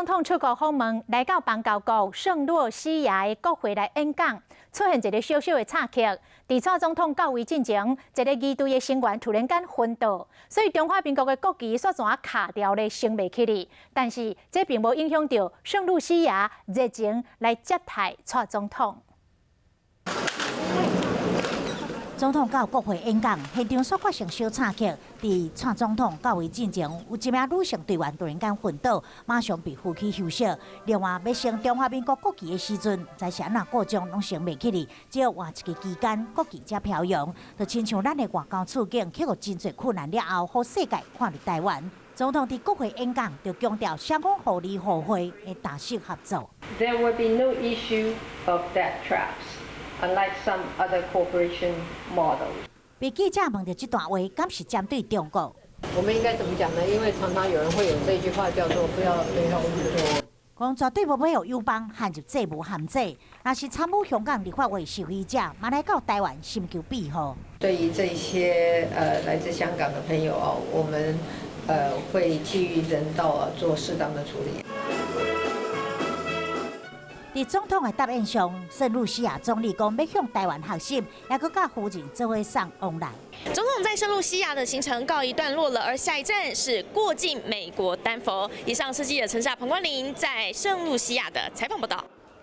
總統出國訪問，來到邦交國聖露西亞的國會來演講，出現一个小小的插曲。佇蔡總統到位進前，一个儀隊的成員突然間昏倒，所以中華民國的國旗煞怎卡掉咧，升袂起來。但是這並無影響著聖露西亞熱情來接待蔡總統。總統到國會演講，現場煞發生小插曲。佇蔡總統到位進前，有一名女性隊員突然間昏倒，馬上被扶起休息。另外，欲升中華民國國旗的時陣，毋知是按怎故障攏升袂起來，只好換一个旗桿，國旗才飄揚。就親像咱的外交處境，克服真濟困難了後，予世界看著台灣。總統佇國會演講就強調雙方互利互惠的達成合作。 There will be no issue of debt traps, unlike some other cooperation models. 被記者問著這段話，敢是針對中國？我們應該怎麼講呢？因為常常有人會有這句話，叫做不要對號入座。講絕對無欲予友邦陷入債務陷阱。若是參與香港立法會受惠者，嘛來到台灣尋求庇護。對於這些來自香港的朋友啊，我們會基於人道啊做適當的處理。佇總統的答應上，聖露西亞總理講欲向台灣學習，也閣佮夫人做伙送往來。總統在聖露西亞的行程告一段落了，而下一站是過境美國丹佛。以上是記者陳夏、彭冠霖在聖露西亞的採訪報道。